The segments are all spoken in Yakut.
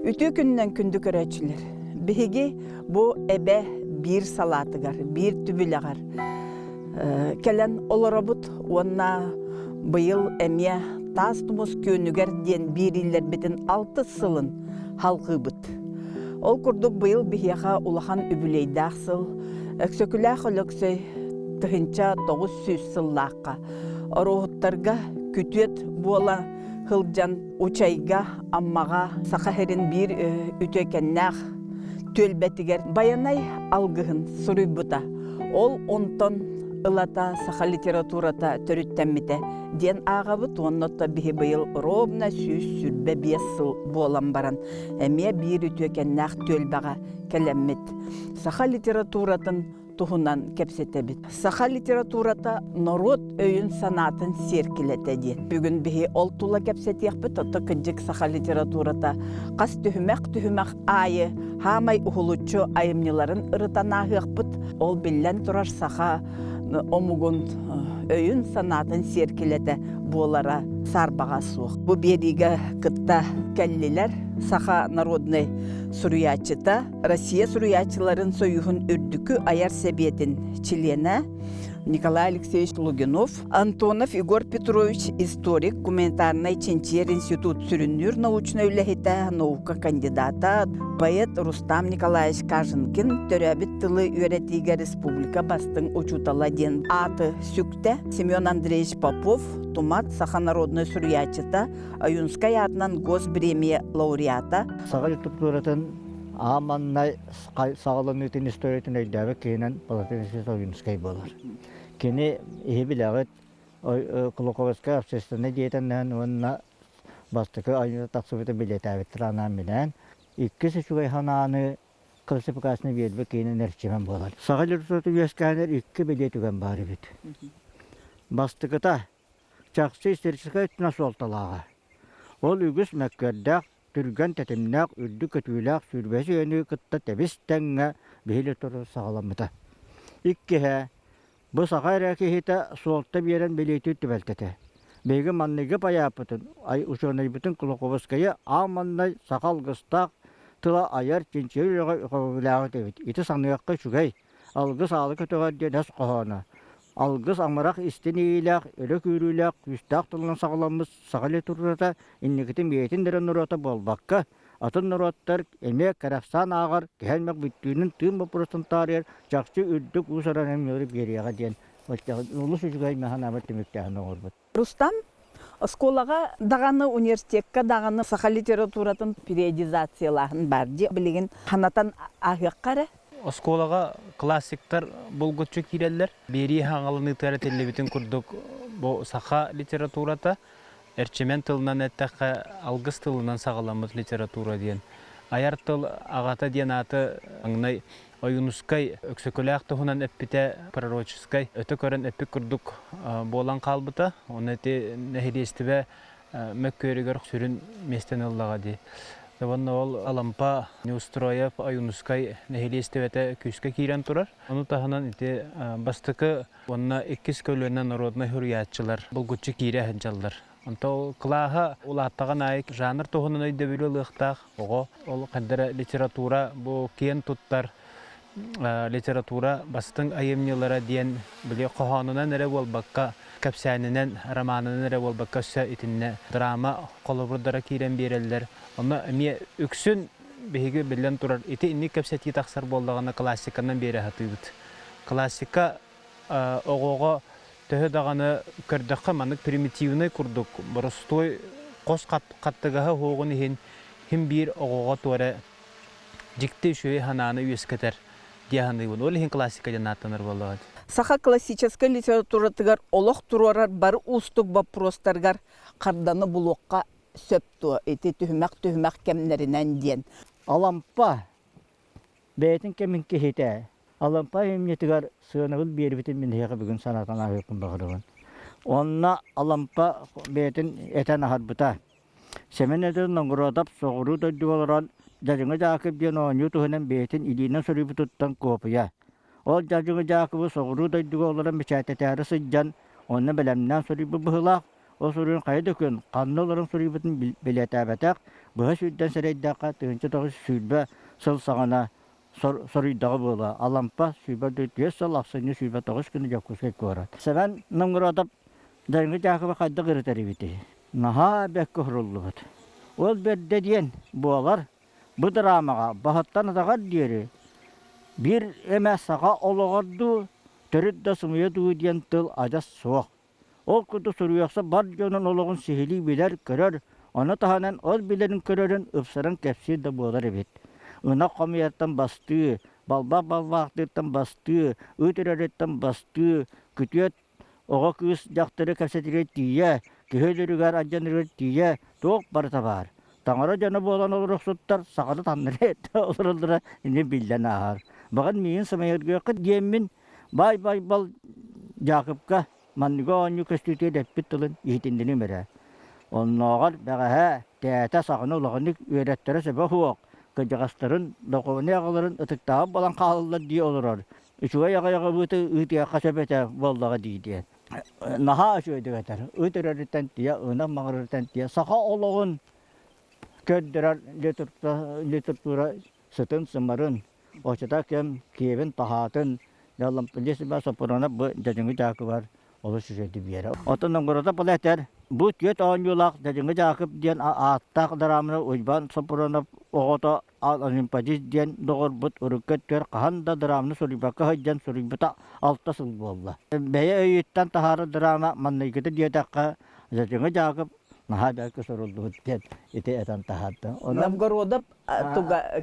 Үтүө күнүнэн күндү көрөөччүлэр! Биһиги бу эбэ биир салаатыгар, биир түбүлэҕэр кэлэн олоробут уонна быйыл эмиэ Таас Тумус күөнүгэр диэн биэриилэрбитин алтыс сылын халҕыыбыт. Ол курдук быйыл биһиэхэ улахан үбүлүөйдээх сыл Өксөкүлээх Өлөксөй 1900 сыллаахха Оруоһуттарга күтүөт буола сылдьан Учайга, Аммаҕа Саха сирин биир үтүөкэннээх түөлбэтигэр Байанай алгыһын суруйбута. Ол онтон ылата саха литературата төрүттэммитэ диэн ааҕабыт уонна биһи быйыл ровно 125 сыл буолан баран эмиэ биир үтүөкэннээх түөлбэҕэ кэлэммит саха литературатын туһунан кэпсэтэбит. Саха литературата норуот өйүн-санаатын сиэркилэтэ диэн. Бүгүн биһи ол тула кэпсэтиэхпит, ото кырдьык саха литературата хас түһүмэх-түһүмэх аайы хаамай уһулуччу айымньыларын ырытан ааһыахпыт. Ол биллэн турар саха омугун өйүн-санаатын сиэркилэтэ буолара саарбаҕа суох. Бу биэриигэ кытта кэллилэр саха народнай суруйааччыта, Россия суруйааччыларын союһун үрдүкү айар сэбиэтин чилиэнэ Николай Алексеевич Лугинов, Антонов Егор Петрович историк, гуманитарнай чинчийэр институт сүрүннүүр научнай үлэһитэ, наука кандидата, поэт Рустам Николаевич Каженкин төрөөбүт тылы үөрэтиигэ республика бастыҥ учуутала диэн ааты сүктэ. Семен Андреевич Попов, Тумат саха народнай суруйааччыта, Ойуунскай аатынан Госбремия лауреата. Саха литературатын аан маҥнай саҕаланыытын историятын өйдөөбөт киһинэн Платон Алексеевич Ойуунскай буолар. Кини иһи билэҕит Кулаковскай общественнай деятельноһын уонна бастакы айымньыта тахсыбыта билиэтээбиттэр анаан-минээн. Иккис үчүгэй санааны классификацияны биэрбит киһинэн Эрчимэн буолар. Саха литературата үөскээнэр икки бэлиэ түгэн баар эбит. Бастакыта чахчы историческай өттүнэн суолталааҕа. Ол үгүс мөккүөрдээх, түргэн тэтимнээх, үрдүк көтүүлээх сүүрбэһис үйэни кытта тэбис-тэҥҥэ биһиги литература саҕаламмыта. Иккиһэ, бу саха эрэ киһитэ суолта биэрэн бэлиэтиир түбэлтэтэ. Биһиги манныгы пайааппытын, учуонайбытын Кулаковскайы аан маҥнай саха алгыстаах тыла айар чинчийэр үлэҕэ көҕүлээбит эбит. Ити саныахха үчүгэй. Алгыс аалы көтөҕөр диэн өс хоһооно. Алгыс амарах истин иэйиилээх, өрө күүрүүлээх, күүстээх тылынан саҕаламмыт саха литературата инникитин бэйэтин эрэ норуота буолбакка, атын норуоттар эмиэ кэрэхсээн ааҕар, киһи аймах бүттүүнүн тыын боппуруостан таарыйар чахчы үрдүк уус-уран айымньылары биэриэҕэ диэн олус үчүгэй санаабар түмүктээһин оҥорбут. Рустам, оскуолаҕа даҕаны, университекка даҕаны саха литературатын периодизациялааһын баар дии. Билигин ханатан ааһыахха эрэ. Оскуолаҕа классиктар булгуччу киирэллэр. Биэрии хаҥаланыытыгар этиллибитин курдук, бу саха литературата эрчимэн тылынан эттэххэ, алгыс тылынан саҕаламмыт литература диэн. Айар тыл аҕата диэн ааты маҥнай Ойуунускай Өксөкүлээх туһунан эппитэ пророческай өтө көрөн эппит курдук буолан хаалбыта. Ону ити нэһилиэстибэ мөккүөрүгэр сүрүн миэстэни ыллаҕа дии. Уонна ол Алампа Неустроев Ойуунускай нэһилиэстибэтэ күүскэ киирэн турар. Ону таһынан ити бастакы уонна иккис көлүөнэ народнай суруйааччылар булгуччу киирэ сылдьаллар. Онто ол кылааһа улааттаҕын аайы жанр туһунан өйдөбүлү ылыахтаах оҕо. Ол хайдара литература бу киэн туттар литература бастыҥ айымньылара диэн били хоһоонунан эрэ буолбакка, кэпсээнинэн, романынан эрэ буолбакка өссө итиннэ драма холобурдара киирэн биэрэллэр. Онно эмиэ үксүн биһиги биллэн турар ити инник кэпсэтии тахсар буоллаҕына классиканан биэрэ сатыыбыт. Классика оҕоҕо төһө даҕаны көрдөххө маннык примитивнай курдук боростуой хос хаттыгаһа уһуоҕун иһин син биир оҕоҕо туора дьикти үчүгэй санааны үөскэтэр дии саныыбын. Ол иһин классика диэн ааттанар буоллаҕа. Саха классическай литературатыгар олох туруорар бары уустук боппуруостарыгар харданы булуохха сөп дуо ити түһүмэх-түһүмэх кэмнэринэн диэн. Алампа бэйэтин кэмин киһитэ Алампа айымньытыгар сыанабыл биэрбитин мин эһиэхэ бүгүн санатан ааһыахпын баҕарабын. Онно Алампа бэйэтин этэн аһарбыта. Сэмэн Эдэр Нонгородов соҕуруу дойдуга олорон Дьадьыҥы Дьаакып диэн оонньуу туһунан бэйэтин илиинэн суруйбутуттан куопуйа. Ол Дьадьыҥы Дьаакыбы соҕуруу дойдуга олорон бэчээттэтээри сылдьан, онно бэлэмнээн суруйбут быһыылаах. Ол суруйун хайа да күн ханна олорон суруйбутун бэлиэтээбэтэх, быһа сүүрдэн сэрэйдэххэ, 1920 сыл саҕана соруйдаҕа буолуо. Алампа 24 сыл ахсынньы 29 күнү Дьокуускай куорат. Сэмэн Новгородов Дайыҥҥы Дьаакыбы хайдах ырытар эбитий? Наһаа бэккэ уһуруллубут. Ол бэрдэ диэн буолар, бу драмаҕа баһыттан атаҕар диэри биир эмэ саха олоҕор дуу, төрүт да сымыйа дуу диэн тыл адьас суох. Ол курдук суруйуохса бар дьонун олоҕун сиһилии билэр-көрөр, ону таһынан ол билэрин-көрөрүн ыпсаран кэпсиир да буолар эбит. Ынах хомуйартан бастыы, балбаах балбаахтыыртан бастыы, ыт үрэриттэн бастыы, күтүөт оҕо кыыс дьахтары кэпсэтигэр тиийэ, киһи өлөрүгэр алдьанарыгар тиийэ туох барыта баар. Таҥара дьоно буолан олорохсуттар саханы таҥнары олороллоро ини биллэн ааһар. Баҕар миигин сымайыргыаххыт диэммин Баай Байбал Дьаакыпка манныгы оонньуу көстүүтүгэр эппит тылын иһитинниним эрэ. Оннооҕор бэҕэһээ тээтэ саҕана улаханнык үөрэттэрэ сөбө суох, кырдьаҕастарын, духовнай аҕаларын ытыктаабыт буолан хаалаллар дии олорор. Үчүгэй аҕай аҕабыыты ыытыахха сөп этэ буоллаҕа дии диэн. Наһаа үчүгэйдик этэр. Ыт үрэриттэн тиийэ, ынах маҕырыттан тиийэ саха олоҕун көрдөрөр литература сытын-сымарын, Оччото кэм киэбин таһаатын Дьаллампылья Соппуруонап бу Дьадьыҥы Дьаакыбар олус үчүгэйдик биэрэр. Оттон Новгородов була этэр, бу түөрт оонньуулаах Дьадьыҥы Дьаакып диэн ааттаах драманы Уйбаан Соппуруонап оҕото Олимподист диэн доҕорбут урукку өттүгэр хаһан да драманы суруйбакка сылдьан суруйбута алта сыл буолла. Бэйэ өйүттэн таһаарар драма манныйгыта диэтэххэ Дьадьыҥы Дьаакып наһаа бэркэ суруллубут диэн ити этэн таһаарда. Новгородов туга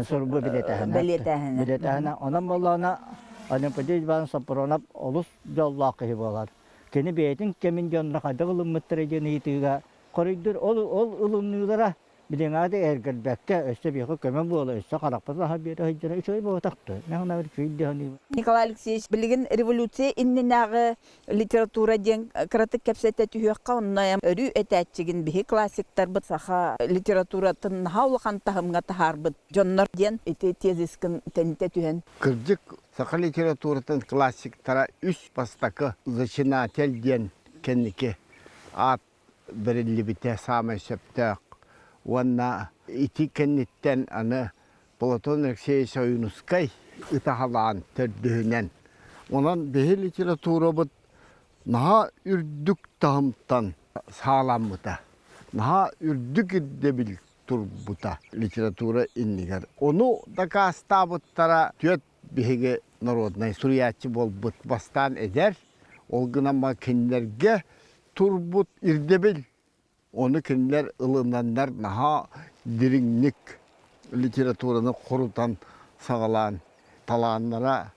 сурбу билетээһинэ. Бэлиэтээһинэ. Билетээһинэ. Онон буоллаҕына Олимпиадий Иванович Сопронов олус дьоллоох киһи буолар. Кини бэйэтин кэмин дьонно хайдах ылыммыттара диэн ыйытыыга хоруйдуур. Ол ол ылыныылара билиҥҥэ эргэрбэккэ, өссө биһиэхэ көмө буола, өссө харахпыт аһа биэрэ сылдьара үчүгэй буолбатах дуо? Үчүгэй дии саныыбын. Николай Алексеевич, билигин революция иннинээҕи литература диэн кыратык кэпсэтэ түһүөххэ, онно өрүү этээччигин биһи классиктарбыт саха литературатын наһаа улахан таһымҥа таһаарбыт дьоннор диэн ити тезискин тэнитэ түһэн. Кырдьык, саха литературатын классиктара үс бастакы зачинатель диэн кэнники аат бэриллибитэ саамай сөптөөх. Уонна ити кэнниттэн аны Платон Алексеевич Ойуунускай ытаһалаан төрдүһүнэн. Онон биһи литературабыт наһаа үрдүк таһымтан сааламмыта, наһаа үрдүк ирдэбил турбута литература иннигэр. Ону дакаастаабыттара түөрт биһиги народнай суруйааччы буолбут бастаан эдэр, ол гынан баран кинилэргэ турбут ирдэбил. Ону кинилэр ылынаннар наһаа дириҥник литератураны хорутан саҕалаан талааннара,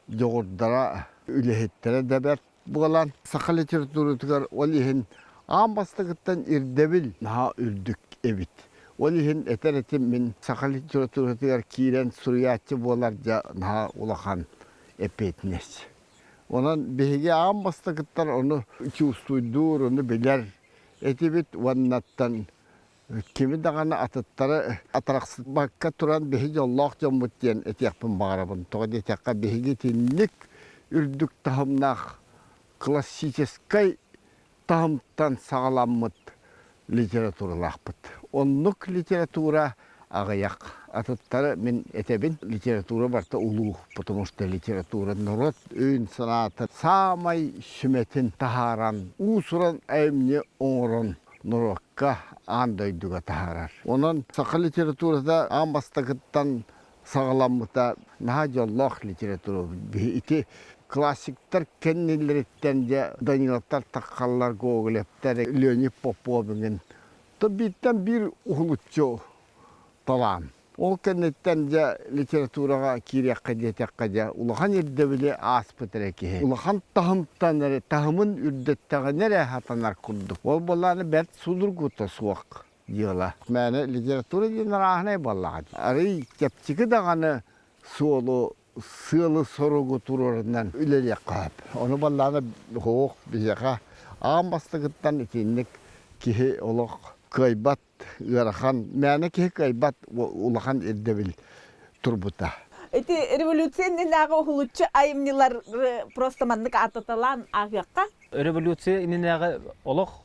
дьоҕурдара, үлэһиттэрэ да бэрт буолан саха литературатыгар ол иһин аан бастакыттан ирдэбил наһаа үрдүк эбит. Ол иһин этэр этим мин саха литературатыгар киирэн суруйааччы буолар дьэ наһаа улахан эппиэтинэс. Онон биһиги аан бастакыттан ону чувствуйдуур, ону билэр этибит уоннаттан кими даҕаны атыттары атарахсыппакка туран биһи дьоллоох дьоммут диэн этиэхпин баҕарабын. Тоҕо диэтэххэ биһиги итинник үрдүк таһымнаах классическай таһымтан саҕаламмыт литературалаахпыт. Оннук литература аҕыйах. Атыттары мин этэбин, литература барыта улуу, потому что литература норуот өйүн-санаатын саамай сүмэтин таһааран, уус-уран айымньы оҥорон норуокка аан дойдуга таһаарар. Онон саха литературата аан бастакыттан саҕаламмыта наһаа дьоллоох литература. Ити классиктар кэннилэриттэн дьэ Даниловтар таххаллар, Гоголевтар, Леонид Попов иҥин бииртэн биир уһулуччу талаан. Ол кэнниттэн дьэ литератураҕа киириэххэ диэтэххэ дьэ улахан ирдэбили ааспыт эрэ киһи. Улахан таһымтан эрэ таһымын үрдэттэҕинэ эрэ сатанар курдук. Ол буоллаҕына бэрт судургута суох дьыала. Мээнэ литература диэн арааһынай буоллаҕа. Арый чэпчэки даҕаны суолу сыалы-соругу туруорунан үлэлиэххэ сөп. Ону баллаана суох биһиэхэ аан бастакыттан итинник киһи олох кыайбат ыарахан, мээнэ киһи кыайбат улахан ирдэбил турбута. Ити революция иннинээҕи уһулуччу айымньылары просто маннык ааттаталаан ааһыахха. Революция иннинээҕи олох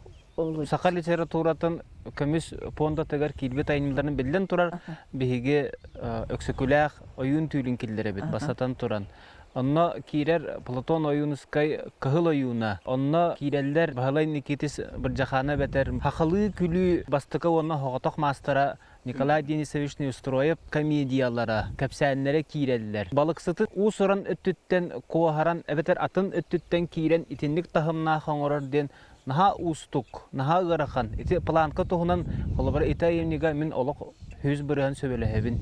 саха литературатын көмүс пуондатыгар киирбит айымньыларын биллэн турар биһиги Өксөкүлээх ойуун түүлүн киллэрэбит бастатан туран. Онно киирэр Платон Ойуунускай Кыһыл ойууна. Онно киирэллэр Баһылай Никитис Бырдьахаана эбэтэр Хахалыы күлүү бастакы уонна соҕотох маастара Николай Денисович Неустроев комедиялара, кэпсээннэрэ киирэллэр. Балыксыты уус-уран өттүттэн куоһаран эбэтэр атын өттүттэн киирэн итинник таһымнаах оҥорор диэн наһаа уустук, наһаа ыарахан. Ити планка туһунан холобура ити айымньыга мин олох 100% сөбүлэһэбин.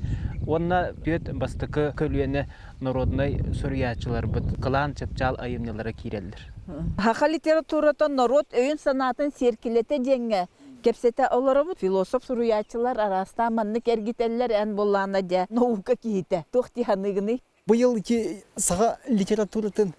Уонна түөрт бастакы көлүөнэ народнай суруйааччыларбыт кылаан чыпчаал айымньылара киирэллэр. Саха литературата норуот өйүн-санаатын сиэркилэтэ диэҥҥэ кэпсэтэ олоробут. Философ суруйааччылар араастаан маннык эргитэллэр эн буоллаҕына дьэ наука киһитэ. Туох дии саныыгыный? Быйыл ити саха литературатын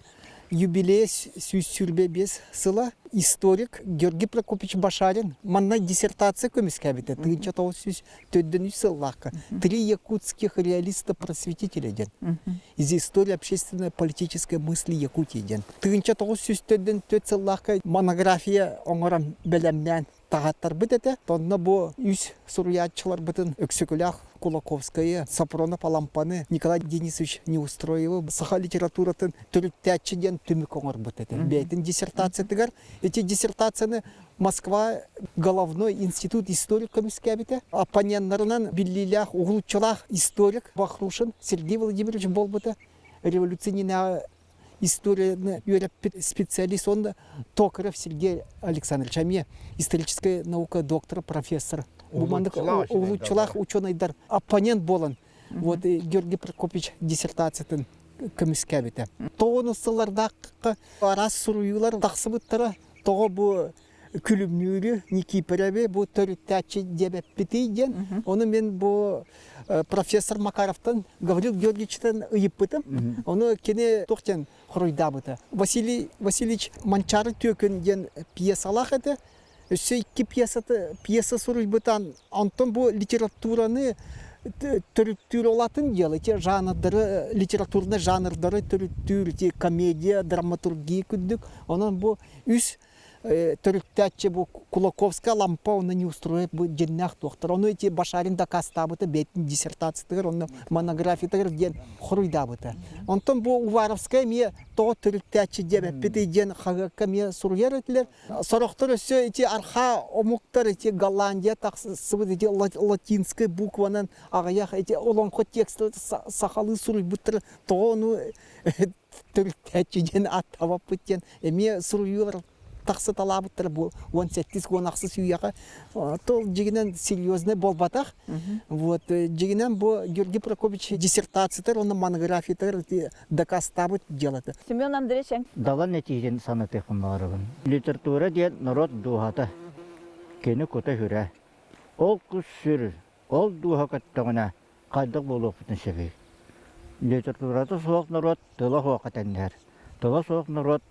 юбилейа 125 сыла историк Георгий Прокопьевич Башарин манна диссертация көмүскээбитэ 1943 сыллаахха «Три якутских реалиста-просветителя» диэн из истории общественно-политической мысли Якутии диэн. 1904 сыллаахха монография оҥорон бэлэмнээн таһааттарбыт этэ. Онно бу үс суруйааччыларбытын Өксөкүлээх Кулаковскайы, Сапронов Алампаны, Николай Денисович Неустроевы саха литературатын төрүттээччи диэн түмүк оҥорбут этэ. Бэйэтин диссертациятыгар ити диссертацияны Москва головной институт историк көмүскээбитэ. Оппоненнарынан биллиилээх уһулуччулаах историк Бахрушин Сергей Владимирович буолбута. Революция историяны үөрэппит специалист он Токарев Сергей Александрович эмиэ историческая наука доктора, профессор. Бу маннык уһулуччулаах ученайдар оппонент буолан вот Георгий Прокопьевич диссертациятын көмүскээбитэ. Тоҕону сыллардаахха араас суруйуулар тахсыбыттара. Тоҕо бу Күлүмнүүрү, Никиипэрэби бу төрүттээччи диэбэппитий диэн. Ону мин бу профессор Макаровтан, Гаврил Георгиевичтан ыйыппытым. Ону кини туох диэн хоруйдаабыта. Василий Васильевич Манчаары Түөкүн диэн пьесалаах этэ. Өссө икки пьесаты, пьеса суруйбутан, онтон бу литератураны төрүттүүр олатын дьыала, ити жанрдары, литературнай жанрдары төрүттүүр, ити комедия, драматургия күрдүк. Онон бу үс төрүттээччи бу Кулаковская Лампа оны не устроит бу дьиннээх туохтар. Ону ити Башарин дакаастаабыта бэйэтин диссертациятыгар, онно монографиятыгар диэн хоруйдаабыта. Онтон бу Уваровская эмиэ тоҕо төрүттээччи диэбэппит диэн хаһыакка эмиэ суруйар этилэр. Сорохтор өссө ити архаа омуктар ити Голландия тахсыбыт ити латинскай букванан аҕыйах ити олоҥхо текста сахалыы суруйбуттар тоҕо ону төрүттээччи диэн ааттаабаппыт диэн эмиэ суруйуулар тахсыталаабыттара бу 17-18 үйэҕэ то дьигинэн серьезный буолбатах вот дьигинэн бу Георгий Прокопьевич диссертациятыгар уонна монографиятыгар дакаастаабыт дьыалата Семен Андреевич Далан этиитин санатыахпын баҕарабын. Литература диэн норуот дууһата, кини кута-сүрэ. Ол кус сүр, ол дууһа көттөҕүнэ хайдах буолуохпутун сөбүй? Литературата суох норуот тыла суохха тэҥнэһэр. Тыла суох норуот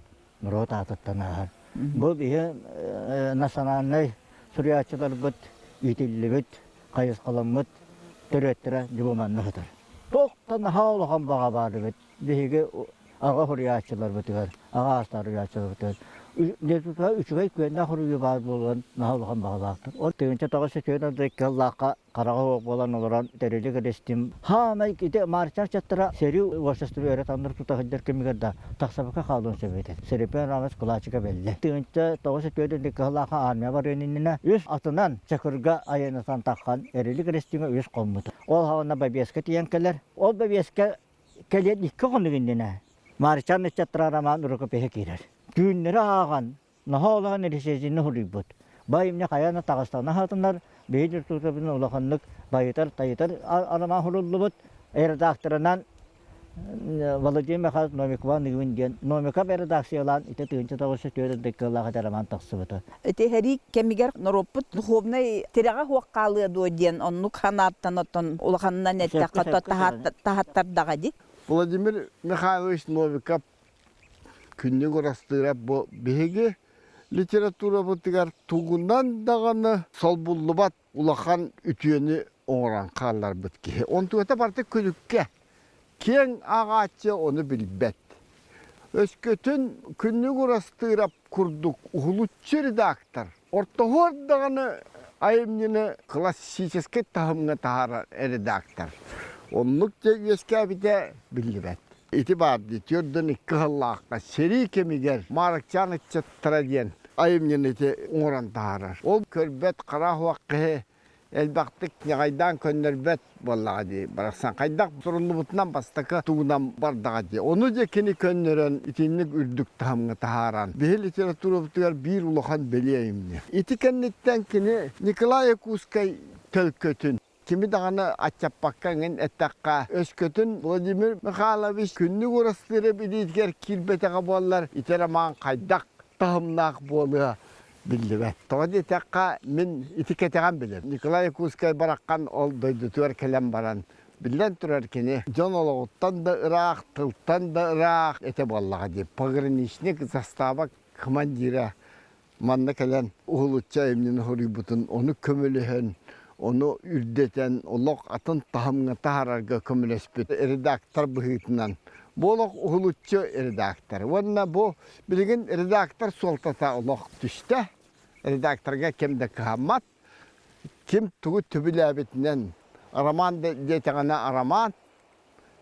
норуот аатыттан ааһар. Бу биһи национальнай суруйааччыларбыт иитиллибит, хайысхаламмыт төрүөттэрэ дьулуманна сытар. Туох да наһаа улахан баҕа баар эбит. Биһиги аҕа суруйааччыларбытыгар, аҕа аастаах суруйааччыларбытыгар литература үчүгэй күөннээх суруйуу баар буолуон наһаа улахан баҕалаахтар. Ол 1992 сыллаахха хараҕа суох буолан олорон тэрили кэристим. Хаамай ити Марчар чаттара сэрии уопсастыба өрө танныр тута сылдьар кэмигэр да тахсыбакка хаалыан сөп этэ. Серепен Рамес кулаачыка белле. 1994 кыһылаахха армия барыан иннинэ үс атынан Чакырга айанатан таххан эрили кэристиҥэ үс хоммута. Ол хаҕына бэбиэскэ тиийэн кэлэр. Ол бэбиэскэ кэлиэн икки хонук иннинэ Марчан ыччаттара роман рукопиһа киирэр. Түүннэри ааҕан Наһаа улахан рецензияны суруйбут. Бай имне хайаан таҕыстаҕына аһатынар, биһиги литературабытын улаханнык байытар, тайытар арамаан суруллубут. Редакторынан Владимир Михайлович Новикова Ныгын диэн Новиков редакциялаан ити 1904 кыаллаах ити роман тахсыбыта. Ити сэрии кэмигэр норуоппут духовнай тирэҕэ суох хаалыа дуо диэн оннук санааттан оттон улаханынан эттэххэ таһаттардаҕа дии. Владимир Михайлович Новиков Күннүк Урастыырап бу биһиги литературабытыгар тугунан даҕаны солбуллубат улахан үтүөнү оҥорон хаалларбыт киһи. Онтугата барыта күлүккэ. Киэҥ ааҕааччы ону билбэт. Өскөтүн Күннүк Урастыырап курдук уһулуччу редактор ортоһуор даҕаны айымньыны классическай таһымҥа таһаарар редактор. Оннук дьэ үөскээбитэ биллибэт. Ити баар дии 42 сыллаахха сэрии кэмигэр Маарыкчаан ыччаттара диэн айымньыны ити оҥорон таһаарар. Ол көрбөт хара уһуох киһи элбэхтик ньаҕайдаан көннөрбөт буоллаҕа дии барахсан хайдах суруллубутунан бастакы тугунан бардаҕа дии ону дьэ кини көннөрөн итинник үрдүк таһымҥа таһааран биһи литературабытыгар биир улахан бэлиэ айымньы ити кэнниттэн кини Николай Якутскай төлкөтүн кими даҕаны аччаппакка эҥин эттэххэ өскөтүн Владимир Михайлович күннүк урастыырап илиитигэр киирбэтэҕэ буоллар ити роман хайдах таһымнаах буолуо биллибэт. Тоҕо диэтэххэ, мин ити кэтэҕэн билэбин. Николай Якутскай бараххан ол дойдутугар кэлэн баран, биллэн турар кини дьон олоҕуттан да ыраах, тылтан да ыраах этэ буоллаҕа дии. Пограничник застава командира манна кэлэн уһулуччу айымньыны суруйбутун, ону көмөлөһөн, ону үрдэтэн, олох атын таһымҥа таһаарарга көмөлөспүт редактор быһыытынан. Бу олох уһулуччу редактор. Уонна бу Билигин редактор суолтата олох түстэ. Редакторга ким да кыһаммат. Ким тугу түбүлээбитинэн роман диэтэҕинэ роман,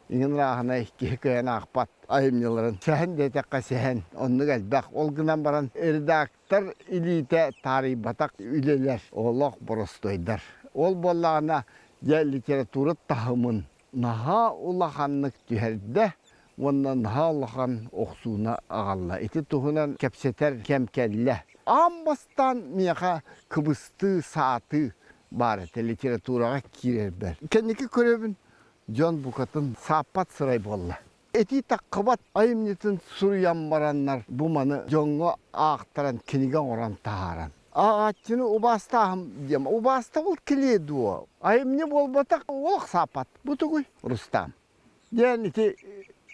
иҥин ырааһынай киһи кыайан аахпат айымньыларын. Сэһэн диэтэххэ сэһэн, оннук элбэх. Ол гынан баран редактор илиитэ таарыйбатах үлэлэр олох боростуойдар. Ол буоллаҕына дьэ литература таһымын наһаа улаханнык түһэрдэ уонна наһаа улахан охсууну аҕалла. Ити туһунан кэпсэтэр кэм кэллэ. Аан бастаан миэхэ кыбыстыы, саатыы баар этэ литератураҕа киирэрбэр. Кэнники көрөбүн, дьон букатын сааппат сырай буолла. Этии таххыбат айымньытын суруйан бараннар бу маны дьоҥҥо аахтаран кинигэ оҥорон таһааран. Ааҕааччыны убаастааһын диэм. Убаастабыл килиэ дуо? Айымньы буолбатах, олох сааппат. Бу тугуй? Рустам. Диэн ити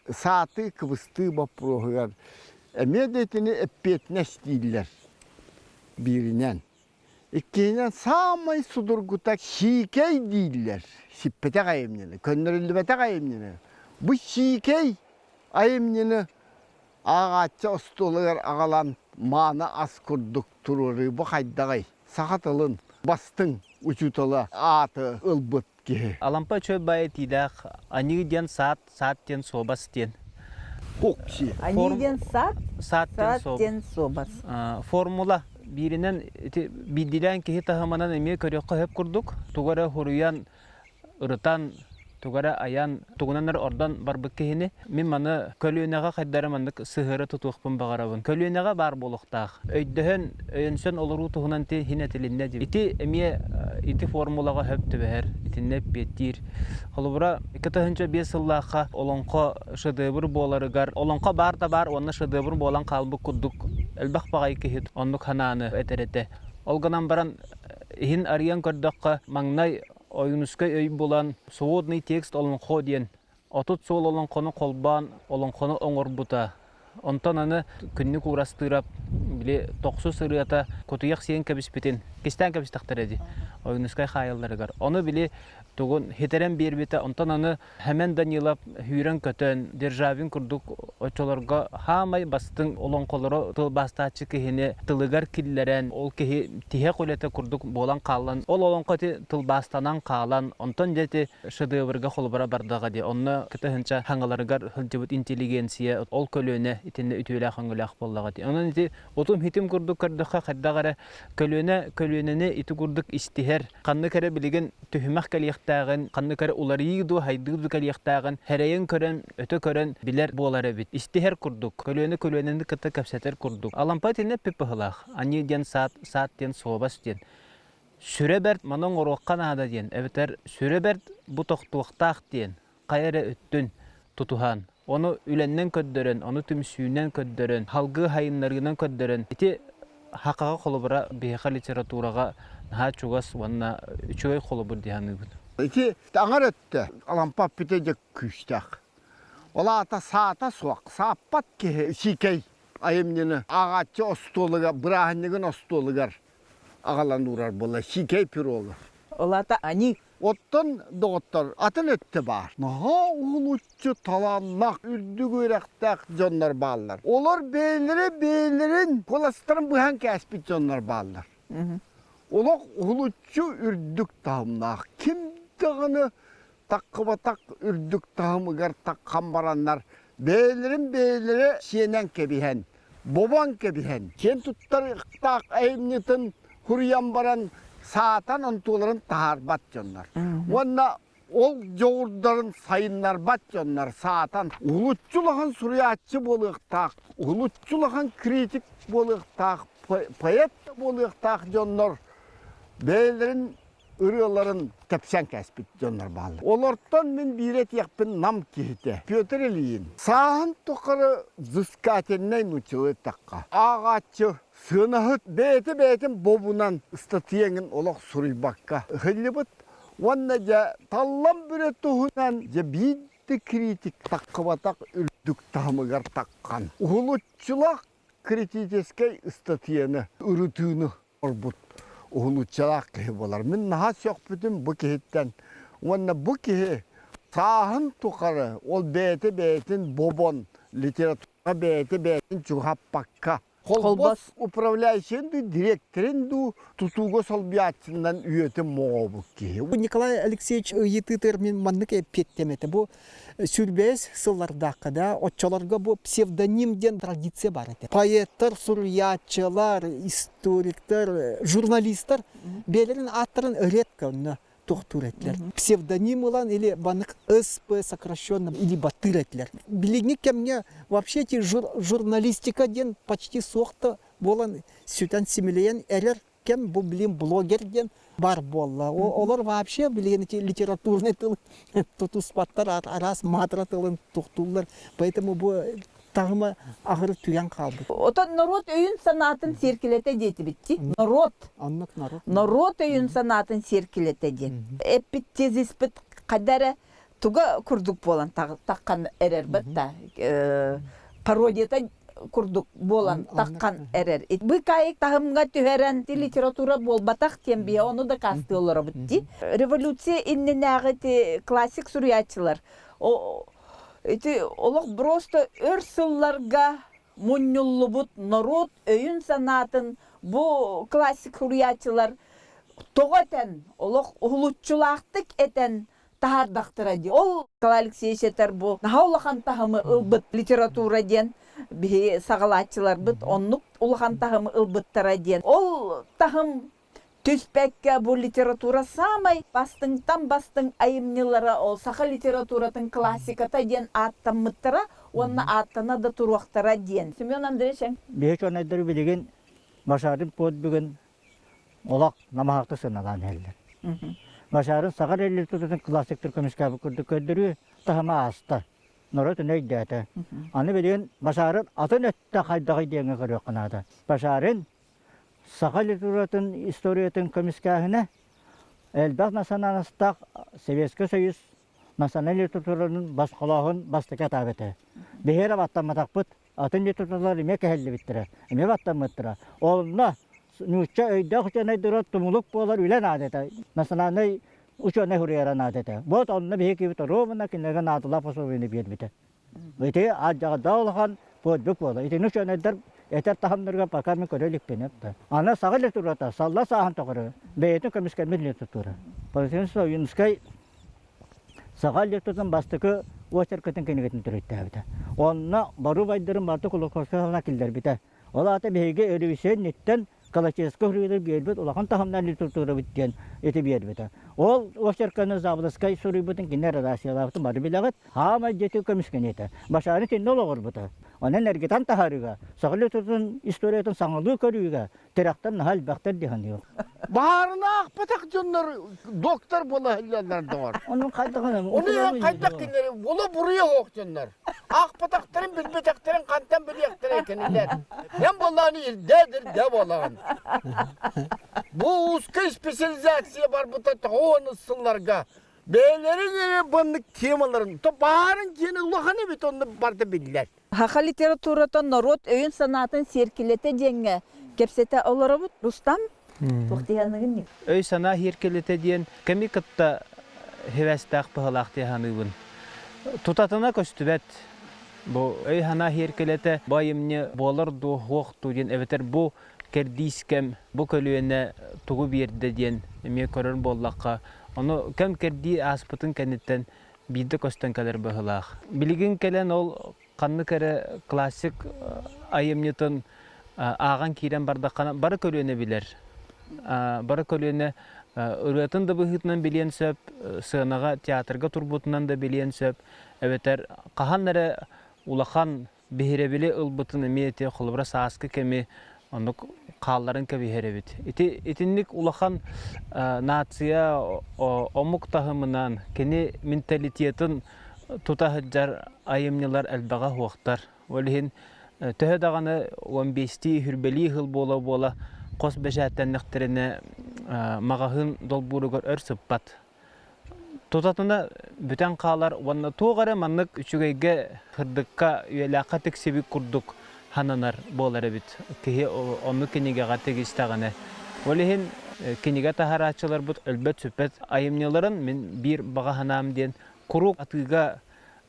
саатыы, кыбыстыы боппуруоһугар эмиэ да итини эппиэтинэс дииллэр бииринэн. Иккиһинэн, саамай судургута сиикэй дииллэр. Сиппэтэх айымньыны, көннөрүллүбэтэх айымньыны. Бу сиикэй айымньыны ааҕааччы остуолугар аҕалан мааны ас курдук туруоруу бу хайдаҕый? Саха тылын бастыҥ учуутала ааты ылбыт киһи. Алампа үчүгэй баайы этиилээх аньыы диэн саат, саат диэн суобас диэн. Окси. Аньыы диэн саат, саат диэн суобас. Формула бииринэн ити биирдиилээн киһи таһымынан эмиэ көрүөххэ сөп курдук. Тугу эрэ хуруйан, ырытан, тугу эрэ айан, тугунан эрэ ордон барбыт киһини мин маны көлүөнэҕэ хайдары маннык сыһыары тутуохпун баҕарабын. Көлүөнэҕэ баар буолуохтаах. Өйдөһөн, өйөнсөн олоруу туһунан ти иһин этилиннэ дии. Ити эмиэ ити формулаҕа сөп түбэһэр, итиннэ эппиэттиир. Холобура, 2005 сыллаахха олоҥхо шедевр буоларыгар, олоҥхо баар да баар уонна шедевр буолан хаалбыт курдук элбэх баҕайы киһи оннук санааны этэр этэ. Ол гынан баран иһин арыйан көрдөххө, маҥнай Ойуунускай өй булан «Сводный текст олоҥхо» диэн 30 суол олоҥхону холбоон олоҥхону оҥорбута. Онтон аны Күннүк Уурастыырап били тохсус ырыата кутуйах сиэн кэбиспитин кистээн кэбистэхтэрэ дии Ойуунускай хаайалларыгар. Ону били тугун хитэрэн биэрбитэ. Онтон аны Хэмэн Данилов сүүрэн-көтөн, Державин курдук оччолорго хаамай бастыҥ олоҥхолору тылбаастааччы киһини тылыгар киллэрэн, ол киһи тиһэх үлэтэ курдук буолан хаалан, ол олоҥхо ити тылбаастанан хаалан, онтон дьэ ити шедеврга холобура бардаҕа дии. Онно кытыһынча хаҥаларыгар сылдьыбыт интеллигенция ол көлүөнэ итиннэ үтүөлээх өҥөлөөх буоллаҕа дии. Онон ити утум-хитим курдук көрдөххө хайдах эрэ көлүөнэ көлүөнэни ити курдук истиһэр, ханнык эрэ билигин түһүмэх кэлиэхтээҕин, ханнык эрэ уларыйыы дуу, хайдыы дуу кэлиэхтээҕин хэрэйэн көрөн, өтө көрөн билэр буолар эбит. Истиһэр курдук, көлүөнэ көлүөнэни кытта кэпсэтэр курдук. Алампа итиннэ эппит быһыылаах. Аньыы диэн саат, саат диэн суобас диэн. Сүрэ бэрт маны оҥоруохха наада диэн, эбэтэр сүрэ бэрт бу тохтуохтаах диэн хайа эрэ өттүн тутуһан, ону үлэннэн көрдөрөн, ону түмсүүнэн көрдөрөн, халгыы хайыннарыынан көрдөрөн, ити хахаҕа холобура биһиэхэ литератураҕа наһаа чугас уонна үчүгэй холобур дии саныыбын. Ити аҥар өттө Алампа эппитэ дьэ күүстээх. Ол аата саата суох, сааппат киһи сиикэй айымньыны ааҕааччы остуолугар, бырааһынньыгын остуолугар аҕалан уурар буолла сиикэй пирогу. Ол аата они Оттон, доҕоттор, атын өттө баар. Наһаа уһулуччу талааннаах, үрдүк үөрэхтээх дьоннор бааллар. Олор бэйэлэрэ бэйэлэрин куоластарын быһан кээспит дьоннор бааллар. Олох уһулуччу үрдүк таһымнаах. Ким даҕаны таххыбатах үрдүк таһымыгар таххан бараннар бэйэлэрин бэйэлэрэ сиэнэн кэбиһэн, бобон кэбиһэн, киэн туттарыахтаах айымньытын хуруйан баран саатан онтуларын таһаарбат дьоннор. Уонна ол дьоҕурдарын сайыннарбат дьоннор саатан уһулуччу улахан суруйааччы буолуохтаах, уһулуччу улахан критик буолуохтаах, поэт да буолуохтаах дьоннор бэйэлэрин ырыаларын тэпсэн кээспит дьоннор бааллар. Олортон мин биири этиэхпин Нам киһитэ Петр Ильин. Сааһын тухары взыскательнай нууччалыы эттэххэ, ааҕааччы сыанаһыт бэйэтэ-бэйэтин бобунан ыстатыйаҥын олох суруйбакка ыһыллыбыт уонна дьэ таллан бүрэ туһунан дьэ биирдэ критик таххыбатах үрдүк таһымыгар таххан уһулуччулаах критическэй ыстатыйаны ырытыыны орбут уһулуччалаах киһи буолар. Мин наһаа сөхпүтүм бу киһиттэн. Уонна бу киһи сааһын тухары ол бэйэтэ бэйэтин бобон литература бэйэтэ бэйэтин чугаһаппакка Холбос управляющайын дуу, дириэктэрин дуу тутууга солбуйааччынан үйэтин моҕообут киһи. Николай Алексеевич ыйытыытыгар мин маннык эппиэттиэм этэ. Бу сүрбэс сыллардаахха да оччолорго бу псевдоним диэн традиция бар этэ. Поэттар, суруйааччылар, историктар, журналистар бэйэлэрин ааттарын редко онно тохтуур этилэр. Псевдоним ылан или баннык СП сокращенно или батыр этилэр. Билиҥҥи кэмҥэ вообще эти журналистика диэн почти суох да буолан сүтэн симилийэн эрэр кэм бу билим блогер диэн бар буолла. Олор вообще билигин ити литературный тыл тутуспаттар, араас маатыра тылын тохтууллар. Поэтому бу таһыма аһыры түгэн хаалбыт. Отон норуот өйүн-санаатын сиэркилэтэ диэтибит ти. Норуот. Оннук норуот. Норуот өйүн-санаатын сиэркилэтэ диэн. Эппит тезиспит хайда эрэ туга курдук буолан таххан эрэрбит да пародията курдук буолан таххан эрэр. Быкаайык таһымҥа түһэрэн ти литература буолбатах диэн биһи ону дакаастыы олоробут дии. Революция иннинээҕи ти классик суруйааччылар ити олох просто өр сылларга мунньуллубут норуот өйүн-санаатын бу классик суруйааччылар тоҕо этэн, олох уһулуччулаахтык этэн таһаардахтара дии. Ол Николай Алексеевич этэр бу наһаа улахан таһымы ылбыт литература диэн биһи саҕалааччыларбыт оннук улахан таһымы ылбыттара диэн. Ол таһым түспэккэ бу литература саамай бастыҥтан бастыҥ айымньылара ол саха литературатын классиката диэн ааттаммыттара уонна ааттана да туруохтара диэн. Семен Андреевич Биһи учуонайдары билигин Башарин подвигын олох намыһахтык сыаналаан иһэллэр. Башарын саха литературатын классиктар көмүскээбит курдук көрдөрүү таһыма ааста. Норуот ону өйдөөтө. Аны билигин Башарын атын өттө хайдаҕый диэҥҥэ көрүөххэ наада. Башарын саха литературатын историятын көмүскээһинэ элбэх национальностаах Советский Союз национальнай литературатын босхолооһун бастакы этап этэ. Биһи эрэ баттамматахпыт. Атын литературалар эмиэ кэһэллибиттэрэ, эмиэ баттаммыттара. Онно нуучча өйдөөх учуонайдара тумулук буолар үлэ наада этэ. Национальнай учуонай суруйара наада этэ. Вот онно биһиги киһибит ровно кинилэргэ наадалаах пособиены биэрбитэ. Ити алдьархайдаах улахан подвиг буолар. Итини учуонайдар этэр таһымнарыгар пока мин көрө иликпин. Аны саха литературата салла сааһын тухары бэйэтин көмүскэммит литература. Валентин Совинскай Саха литературатын бастакы очеркатын кинигэтин төрүттээбитэ. Онно бары убайдарын барыта Кулаковскай саҕана киллэрбитэ. Ол аата биһиги ревизия инниттэн Калачевскай суруйуулар биэрбит улахан таһымнаах литературабыт диэн ити биэрбитэ. Ол очерканы Заболоцкай суруйбутун кини редакциялаабытын бары билэҕит. Хаамай дьиэтин көмүскэниэтэ. Башары итиннэ олоҕурбута. Онон эргитэн таһаарыыга, саха литературатын историятын саҥалыы көрүүгэ Тирэхтэн наһаа элбэхтэр дии саныыбын. Баарына аахпатах дьоннор доктор буола сылдьаллар доҕор. Ону хайдах Ону хайдах кинилэри була буруйа суох дьоннор. Аахпатахтарын билбэтэхтэрин хантан билиэхтэрэй кинилэр. Эн буоллаҕына ирдээ ирдээ буолаҕын. Бу узкая специализация барбыта тоҕо сылларга бэйэлэрин эрэ баннык темаларын то баарын диэн улахан эбит онно барда биллэр. Саха литературата норуот өйүн-санаатын сиэркилэтэ диэҥҥэ кэпсэтэ олоробут. Рустам? Туох диһаныгын Өй-санаа иһиркилитэ диэн кэми кытта хивэстээх быһалаах дии саныыбын. Тутатына көстүбэт. Бу өй-санаа иһиркилэтэ бу айымньы буолар дуу, суох дуу диэн эбэтэр бу кэрдиис кэм, бу көлүөнэ тугу биэрдэ диэн эмиэ көрөр буоллахха, ону кэм-кэрдии ааспытын кэнниттэн биирдэ көстөн кэлэр быһыылаах. Билигин кэлэн ол ханнык эрэ классик айымньытын ааҕан киирэн бардаххына бары көлүөнэ билэр. Бары көлүөнэ ырыатын да быһыытынан билиэн сөп, сыанаҕа, театрга турбутунан да билиэн сөп, эбэтэр хаһан эрэ улахан биһирэбили ылбытын эмиэ ити холобура сааскы кэми оннук хаалларын кэбиһэр эбит. Ити итинник улахан нация омук таһымынан кини менталитетын тута сылдьар айымньылар элбэҕэ суохтар. Ол иһин төһө даҕаны 15-тии хүрбэлии сыл буола-буола хос бэчээттэннэхтэринэ маҕаһыын долбууругар өр сыппат. Тутатына бүтэн хаалар уонна туох эрэ маннык үчүгэйгэ, сырдыкка, үйэлээххэ тиксибит курдук сананар буолар эбит. Киһи оннук кинигэҕэ тигистэҕинэ. Ол иһин кинигэ таһарааччыларбыт өлбөт-сүппэт айымньыларын мин биир баҕа санаам диэн куруук атыыга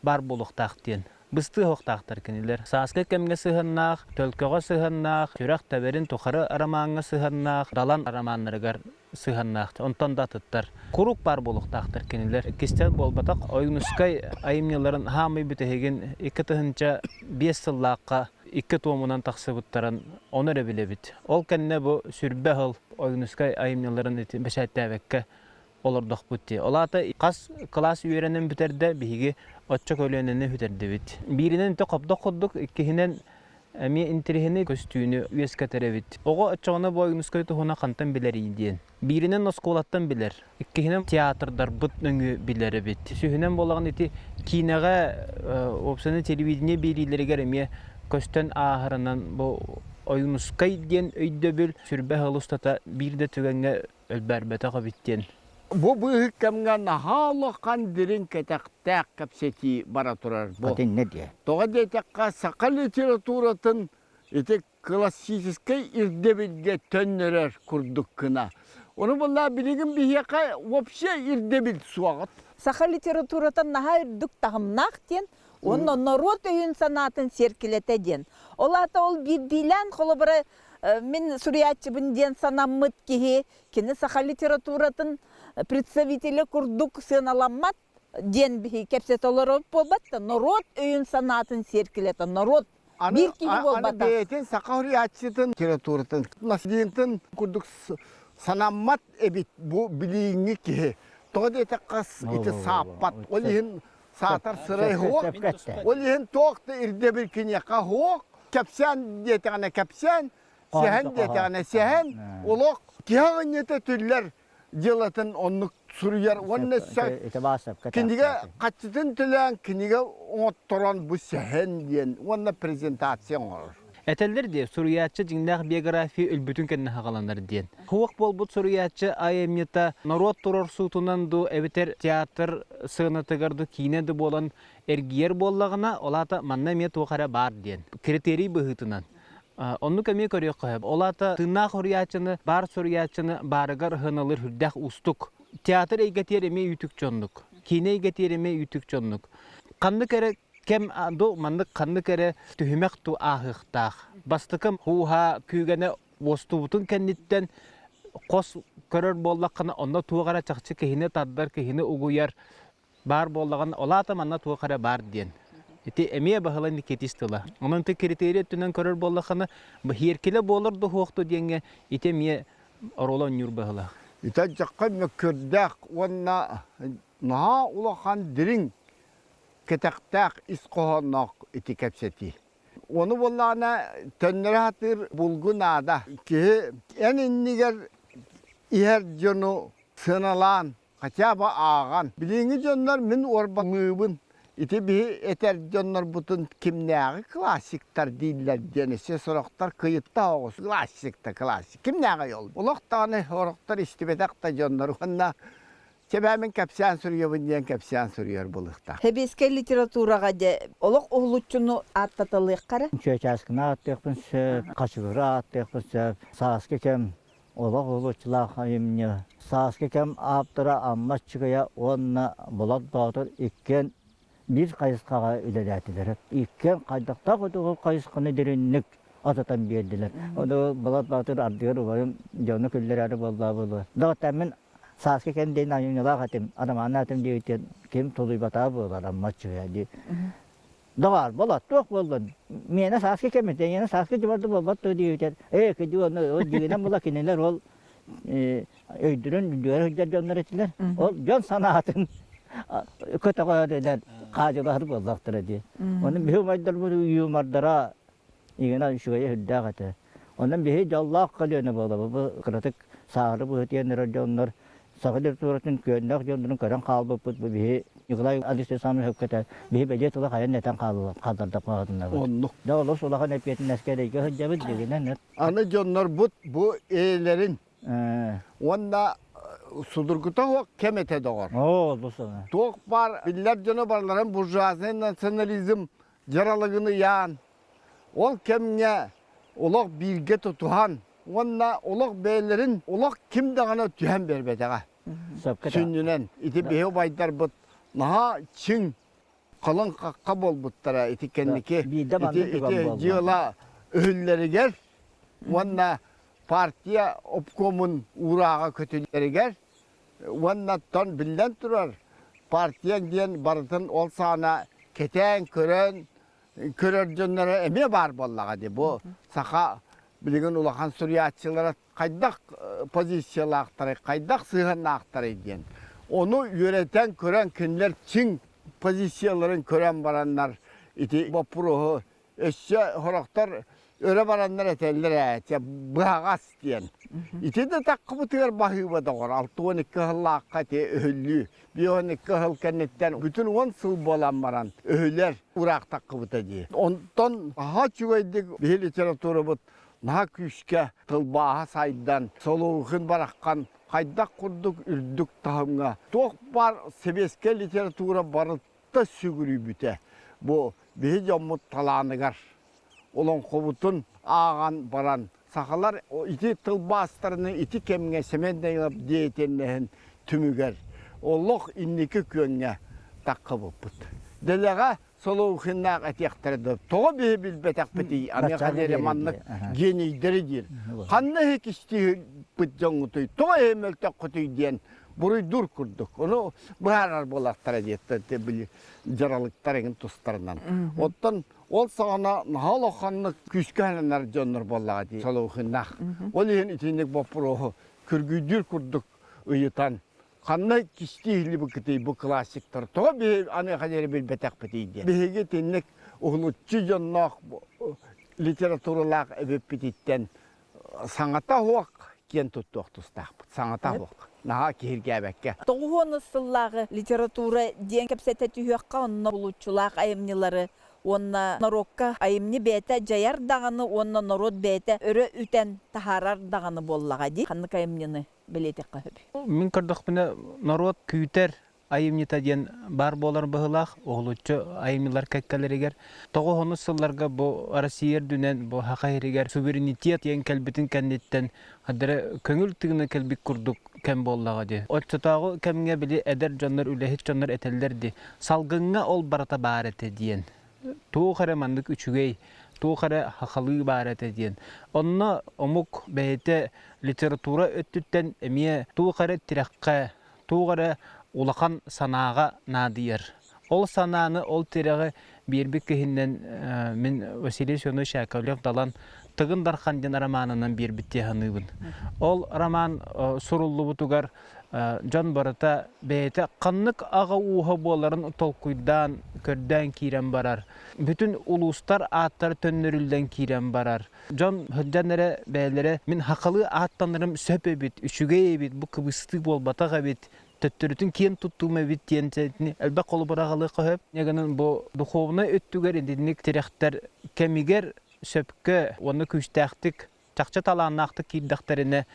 баар буолуохтаах диэн. Быстыы оһохтоохтор кинилэр. Сааскы кэмҥэ сыһыаннаах, төлкөҕө сыһыаннаах, сүрэх тэбэрин тухары ромаҥҥа сыһыаннаах, Далан романнарыгар сыһыаннаах, онтон да атыттар. Куруук баар буолуохтаахтар кинилэр. Кистэл буолбатах, Ойуунускай айымньыларын хаамый бүтэһигин 2005 сыллаахха икки туомунан тахсыбыттарын ону эрэ билэбит. Ол кэннэ бу сүрбэ сыл Ойуунускай айымньыларын бэчээттээбэккэ олордохпут дии. Ол аата хас кылаас үөрэнэн бүтэрдэ, биһиги оччо көлүөнэни бүтэрдибит. Бииринэн ити хобдох курдук, иккиһинэн эмиэ интэриэһинэй көстүүнү үөскэтэр эбит. Оҕо оччоҕуна бу Ойуунускай туһунан хантан билэрий диэн. Бииринэн оскуолаттан билэр, иккиһинэн театрдарбыт нөҥүө билэр эбит. Үсүһүнэн буолаҕын ити киинэҕэ, уопсайынан телевидение биэриилэригэр эмиэ көстөн ааһарынан бу Ойуунускай диэн өйдөбүл сүрбэ сыл устата биир да түгэҥҥэ өлбөөрбөтөх эбит диэн. Бу быыһык кэмҥэ наһаа улахан дириҥ кэтэхтээх кэпсэтии бара турар бу. Итиннэ диэ. Тоҕо диэтэххэ, саха литературатын ити классическай ирдэбилгэ төннөрөр курдук гына. Ону буолла билигин биһиэхэ вообще ирдэбил суоҕа. Саха литературата наһаа үрдүк таһымнаах диэн уонна норуот өйүн-санаатын сиэркилэтэ диэн. Ол аата ол биирдиилээн холобура мин суруйааччыбын диэн санаммыт киһи кини саха литературатын представителэ курдук сыаналаммат диэн биһи кэпсэтэ олорор буолбат да норуот өйүн-санаатын сиэркилэтэ норуот биир киһи буолбатах. Аны бэйэтин саха суруйааччытын литературатын наследиетын курдук санаммат эбит бу билииҥҥи киһи. Тоҕо диэтэххэ ити сааппат. Ол иһин саатар сырай суох. Ол иһин туох да ирдэбил киниэхэ суох. Кэпсээн диэтэҕинэ кэпсээн, сэһэн диэтэҕинэ сэһэн, олох киһи аҕынньыта түллэр дьыалатын оннук суруйар уонна кинигэ хаччытын төлөөн кинигэ оҥотторон бу сэһэн диэн уонна презентация оҥорор. Этэллэр дии, суруйааччы дьиҥнээх биография өлбүтүн кэннэ саҕаланар диэн. Суох буолбут суруйааччы айымньыта норуот туруорсуутунан дуу эбэтэр театр сыанатыгар дуу киинэ да буолан эргийэр буоллаҕына, ол аата манна эмиэ туох эрэ баар диэн. Критерий быһыытынан. Оннук эмиэ көрүөххэ сөп. Ол аата тыыннаах суруйааччыны, баар суруйааччыны баарыгар ыһыналыыр сүрдээх уустук. Театр эйгэтигэр эмиэ үүтүк оннук. Киинэ эйгэтигэр эмиэ үүтүк оннук. Ханнык эрэ кэм ду маннык ханнык эрэ түһүмэх ту ааһыахтаах. Бастакы һууһаа күүгэнэ уостубутун кэнниттэн хос көрөр буоллаххына, онно туох эрэ чахчы киһини тардар, киһини угуйар баар буоллаҕына, ол аата манна туох эрэ баар диэн. Ити эмиэ Баһылай Никитич тыла. Онон ити критерий өттүнэн көрөр буоллаххына, бу буолар дуһуохту диэҥҥэ ити эмиэ оруола оонньуур быһыылаах. Ити дьахха мөккүөрдээх уонна наһаа улахан дириҥ кэтэхтээх ис хоһоонноох ити кэпсэтии. Ону буоллаҕына төннөрө сатыыр булгу наада. Киһи эн иннигэр иһэр дьону сыаналаан, хотя бы ааҕан. Билиҥҥи дьоннор мин уорбалыыбын. Ити биһи этэр дьоннорбутун кимнээҕи классиктар дииллэр диэн өссө сорохтор кыйытта оҕус классик да классик. Кимнээҕий ол? Олох даҕаны сорохтор истибэтэх да дьоннор уонна Чэбээ мин кэпсээн суруйабын диэн кэпсээн суруйар буолуохтаах. Сэбиэскэй литератураҕа дьэ олох уһулуччуну ааттаталыахха эрэ. Чүөчээскини ааттыахпын сөп, Хачыгыры ааттыахпын сөп. Сааскы кэм. Олох уһулуччулаах айымньы. Сааскы кэм ааптара Амма Аччыгыйа уонна Болот Боотур иккиэн биир хайысхаҕа үлэлээтилэр. Иккиэн хайдахтаах өтөҕү хайысханы дириҥник ататан биэрдилэр. Ону Болот Боотур ардыгар убайым дьону күллэрээри буоллаа буолуо. Доҕоттор мин сааскы кэм диэн айымньылаах этим, арамааннаах этим диэбитин ким тулуйбатаҕа буолар Амма Аччыгыйа дии. Доҕоор, болот, туох буоллун? Миэнэ сааскы кэмит, эйиэнэ сааскы дьыбарда буолбат дуо диэбитэр. Ээ, кыдьыы ону ол дьиҥинэн була кинилэр ол өйдөрүн үрдүгэр сылдьар дьоннор этилэр. Ол дьон санаатын көтөҕөөрүнэн хаадьылаһар буоллахтара дии. Ону биһи убайдарбыт юмордара игина үчүгэйэ сүрдээх этэ. Онон биһи дьоллоох көлүөнэ буолабыт. Бу кыратык сааһыры быһытыйан эрэр дьоннор саха литературатын күөннээх дьоннорун көрөн хаалбыппыт. Бу биһи Николай Александрович сөпкө биһи бэлиэ тыла хайан этэн хааллардахпытынабыт. Оннук. Да олус улахан эппиэтинэскэ эрэйгэ сылдьабыт дьигинэн. Аны дьоннорбут бу эйэлэрин уонна судургута суох кэм этэ доҕор. Оо, бу Туох баар биллэр дьоно барыларын буржуазный национализм дьаралыгын ыйаан, ол кэмҥэ олох бииргэ тутуһан уонна олох бэйэлэрин олох ким даҕаны түһэн биэрбэтэҕэ. Сүнньүнэн ити биһи убайдарбыт наһаа чиҥ халыҥ хахха буолбуттара ити кэнники ити, ити дьыала өһүллэригэр уонна партия обкомун уурааҕа көтүллэригэр уонна оттон биллэн турар партия диэн барытын ол саана кэтээн көрөн көрөр дьонноро эмиэ баар буоллаҕа дии бу саха билигин улахан суруйааччылара хайдах позициялаахтарый хайдах сыһыаннаахтарый диэн ону үөрэтэн көрөн кинилэр чиҥ позицияларын көрөн бараннар ити боппуруоһу Өссө сорохтор өрө бараннар этэллэр ээ, чэ, быһаҕас диэн. Ити да таххыбытыгар баһыыба доҕор, 62 сыллаахха ити өһүллүү. 52 сыл кэнниттэн бүтүн 10 сыл буолан баран өһүлэр ураах таххыбыта дии. Онтон наһаа үчүгэйдик биһи литературабыт наһаа күүскэ тылбааһа сайдан, Солоухин бараххан хайдах курдук үрдүк таһымҥа туох баар сэбиэскэй литература барыта сүгүрүйбүтэ. Бу биһи дьоммут талааныгар олоҥхобутун ааҕан баран сахалар ити тылбаастарыны ити кэмҥэ Сэмэн Данилов деятельноһын түмүгэр олох инники күөҥҥэ таххыбыппыт. Дэлэҕэ Солоухиннаах этиэхтэрэ да тоҕо биһи билбэтэхпитий аныаха диэри маннык генийдэри диир. Ханна иһи кистиибит дьоҥҥутуй, тоҕо иһи мөлтөххүтүй диэн буруйдуур курдук. Ону быһаарар буолахтара диэттэр били дьаралыктар эҥин тустарынан. Оттон ол саҕана наһаа улаханнык күүскэ сананар дьоннор буоллаҕа дии Солоухиннаах. Ол иһин итинник боппуруоһу күргүйдүүр курдук ыйытан ханна кистии иһиллибиккитий бу классиктар тоҕо биһи аныаха диэри билбэтэхпитий диэн. Биһиги итинник уһулуччу дьонноох литературалаах эбиппититтэн саҥата суох киэн туттуох тустаахпыт. Саҥата суох. Наһаа киһиргээбэккэ. Тоҕуһуонус сыллааҕы литература диэн кэпсэтэ түһүөххэ, онно булуччулаах айымньылары уонна норуокка айымньы бэйэтэ дьайар даҕаны уонна норуот бэйэтэ өрө үтэн таһаарар даҕаны буоллаҕа дии. Ханнык айымньыны бэлиэтиэххэ сөбүй? Мин көрдөхпүнэ, норуот күүтэр айымньыта диэн баар буолар быһыылаах уһулуччу айымньылар кэккэлэригэр. Тоҕус сылларга бу Россия үрдүнэн бу Саха сиригэр суверенитет диэн кэлбитин кэнниттэн хадара көҥүл тыына кэлбит курдук кэм буоллаҕа дии. Оччотооҕу кэмҥэ били эдэр дьоннор, үлэһит дьоннор этэллэр дии, салгыҥҥа ол барыта баар этэ диэн. Туох эрэ маннык үчүгэй, туох эрэ хахалыы баар этэ диэн. Онно омук бэйэтэ литература өттүттэн эмиэ туох эрэ тирэххэ туох эрэ улахан санааҕа наадыйар. Ол санааны, ол тирэҕи биэрбит киһинэн мин Василий Семенович Яковлев Далан Тыгын Дархан диэн романынан биэрбит дии саныыбын. Ол роман суруллубутугар дьон барыта бэйэтэ ханнык аҕа ууһа буоларын толкуйдаан, көрдөөн киирэн барар. Бүтүн улуустар ааттара төннөрүллэн киирэн барар. Дьон сылдьан эрэ бэйэлэрэ мин хахалыы ааттанарым сөп эбит, үчүгэй эбит, бу кыбыстыы буолбатах эбит, төттөрүтүн киэн туттуум эбит диэн элбэх холобур аҕалыахха сөп. Гынан бу духовнай өттүгэр итинник тирэхтэр кэмигэр сөпкө уонна күүстээхтик, чахчы талааннаахтык киирдэхтэринэ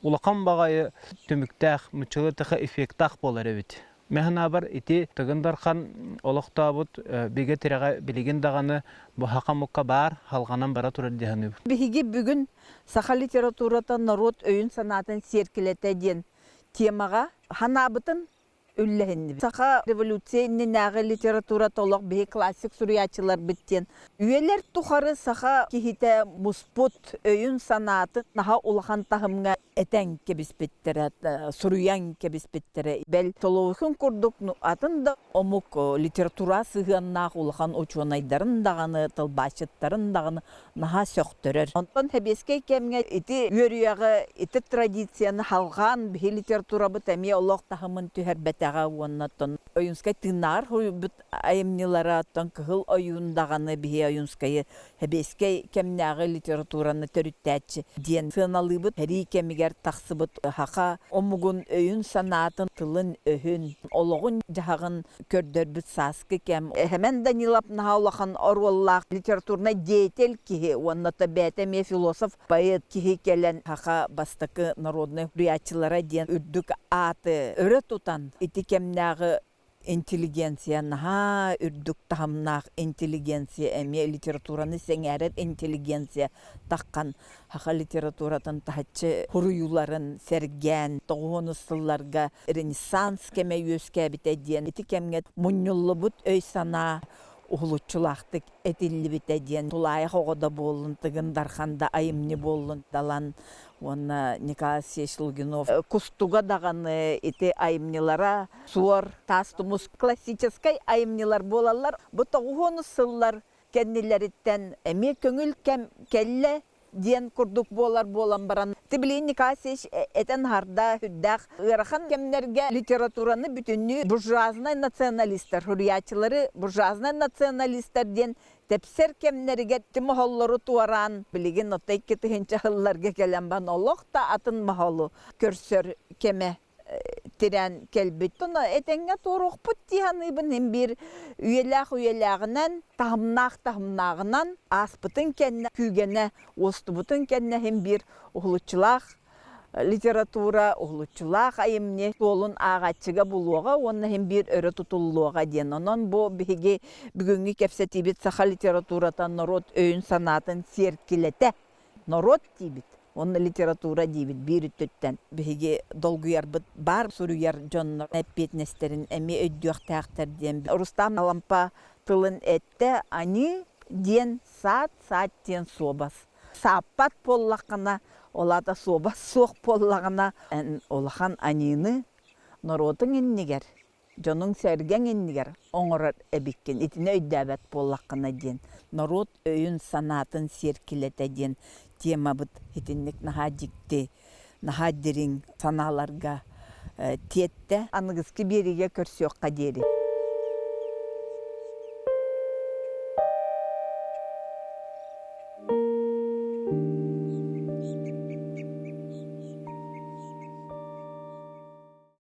улахан баҕайы түмүктээх, нуччалыы эффектаах буолар эбит. Мэханаабар ити Тыгын Дархан олохтообут бигэ тирэҕэ билигин даҕаны бу хахамукка баар, халҕанан бара турар дии саныыбын. Биһиги бүгүн саха литературата норуот өйүн-санаатын сиэркилэтэ диэн темаҕа санаабытын үллэһиннибит. Саха революция иннинээҕи литературата олох биһи классик суруйааччыларбыт диэн үйэлэр тухары саха киһитэ муспут өйүн-санаатын наһаа улахан таһымҥа этэн кэбиспиттэрэ, суруйан кэбиспиттэрэ. Бэл, Соловухин курдук атын да омук литература сыһыаннаах улахан учуонайдарын даҕаны, тылбаасчыттарын даҕаны наһаа сөхтөрөр. Онтон сэбиэскэй кэмҥэ ити үөрүйэҕи, ити традицияны халҕаан биһи литературабыт эмиэ олох таһымын түһэрбэтэҕэ уонна оттон Ойуунскай тыыннааҕар суруйбут айымньылара оттон Кыһыл Ойуун даҕаны биһи Ойуунскайы сэбиэскэй кэмнээҕи литератураны төрүттээччи диэн сыаналыыбыт. Сэрии кэмигэр тахсыбыт саха омугун өйүн-санаатын, тылын-өһүн, олоҕун-дьаһаҕын көрдөрбүт сааскы кэм. Сэмэн Данилов наһаа улахан оруоллаах литературнай деятель киһи уонна то бэйэтэ эмиэ философ, поэт киһи кэлэн саха бастакы народнай суруйааччылара диэн үрдүк ааты өрө тутан ити кэмнээҕи интеллигенция наһаа үрдүк таһымнаах интеллигенция эмиэ литератураны сэҥээрэр интеллигенция таххан саха литературатын таһыччы суруйууларын сэргээн тоҕуһуонус сылларга ренессанс кэмэ үөскээбитэ диэн ити кэмҥэ мунньуллубут өй-санаа уһулуччулаахтык этиллибитэ диэн тулаайах оҕо да буоллун Тыгын Дархан да айымньы буоллун Далан уонна Николай Алексеевич Лугинов Кустуга даҕаны ити айымньылара суор таас тумус классическай айымньылар буолаллар. Бу тоҕуһуонус сыллар кэннилэриттэн эмиэ көҥүл кэм кэллэ диэн курдук буолар буолан баран Тибилин Николаевич этэн аһарда сүрдээх ыарахан кэмнэргэ литератураны бүтүннүү буржуазнай националистар суруйааччылары буржуазнай националистар диэн тэпсэр кэмнэригэр ити моһоллору туораан билигин отто 2000 сылларга кэлэн баран олох да атын моһолу көрсөр кэмэ тирээн кэлбит. Ону этэҥҥэ туоруохпут дии саныыбын. Һин биир үйэлээх үйэлээҕинэн, таһымнаах таһымнааҕынан ааспытын кэннэ, күүгэнэ уостубутун кэннэ һин биир уһулуччулаах литература, уһулуччулаах айымньы суолун ааҕааччыга булуоҕа уонна һин биир өрө тутуллуоҕа диэн. Онон бу биһиги бүгүҥҥү кэпсэтиибит саха литературата норуот өйүн-санаатын сиэркилэтэ норуот диибит уонна литература диибит биир өттүттэн биһиги долгуйарбыт баар суруйар дьоннор эппиэтинэстэрин эмиэ өйдүөхтээхтэр диэн Рустам Алампа тылын эттэ аньыы диэн саат саат диэн суобас сааппат буоллаххына ол аата суобас суох буоллаҕына эн улахан аньыыны норуотуҥ иннигэр дьонуҥ-сэргэҥ иннигэр оҥорор эбиккин, итини өйдөөбөт буоллаххына диэн, норуот өйүн-санаатын сиэркилэтэ диэн темабыт итинник наһаа дьикти, наһаа дириҥ санааларга тиэттэ. Аныгыскы биэриигэ көрсүөххэ диэри.